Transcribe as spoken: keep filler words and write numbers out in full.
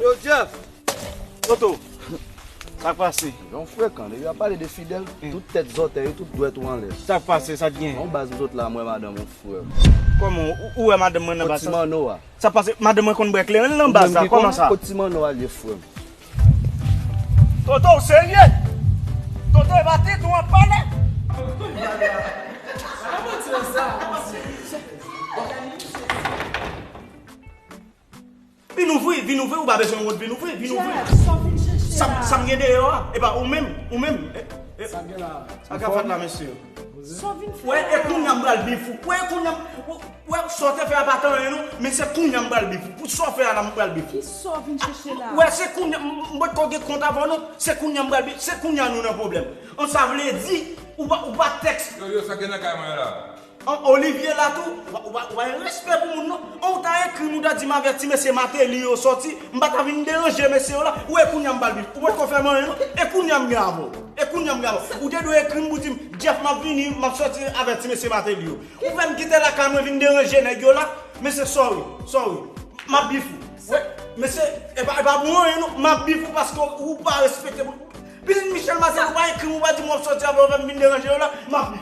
Yo, Jeff! Toto! Sa k pase? Yon frekan, depi w ap pale de Fidel, tout tèt zòtèy, tout dwèt ou anlè. Sa k pase, sa k gen? Yon baz m sot la, m wè madanm yon frè. Kòman, ou, ou wè madanm mwen nan baz sa? Kot ti manno a? Sa k pase, madanm mwen konn bwè kleren nan baz sa, kòman sa? Kot ti manno a l ye, frè m? Toto, ou serye? Toto, e pa tenten w ap pale? Vin ouvri, vin ouvri, ou pa bezwen wont, vin ouvri, vin ouvri. Sa, sa m gen deyò a, e pa ou menm, ou menm. E, e, sa k ap fèt la, mesye? Wè, e kounye a m pral bif ou. Wè, e kounye a m, wè, wè, sa w te fè a pa t anyen non, men se kounye a m pral bif ou. Pou sa w fè a la, m pral bif ou. Ki sa w vin chèche la? Wè, se kounye a, m, m, m potko gen kont avè w non, se kounye a m pral bif, se kounye a nou nan pwoblèm. An sa vle di, ou pa, ou pa tèks. Yo, yo, sa gen nan kay mwen la? An, Olivier la tou, ou pa, ou pa, ou pa gen respè pou moun non. An, ou ta ekri m, ou ta di m avèti mesye Martelly yo sòti, m pa ta vin deranje mesye yo la. Ou e kounye a m pral bif. Ou potko fè m anyen non. E kounye a m gen avè w. E kounye a m gen avè w. Ou te dwe ekri m pou di m, Jeff, m ap vini, m ap sòti avèti mesye Martelly yo. Ou fè m kite lakay mwen vin deranje nèg yo la. Mesye, sorry, sorry. M ap bif ou. Wè, mesye, e pa, e pa bon anyen non. M ap bif ou paske ou pa respekte moun. Pitit Michel Martelly, ou pa ekri m, ou pa di m w ap sòti avè yo, fè m vin deranje yo la. M ap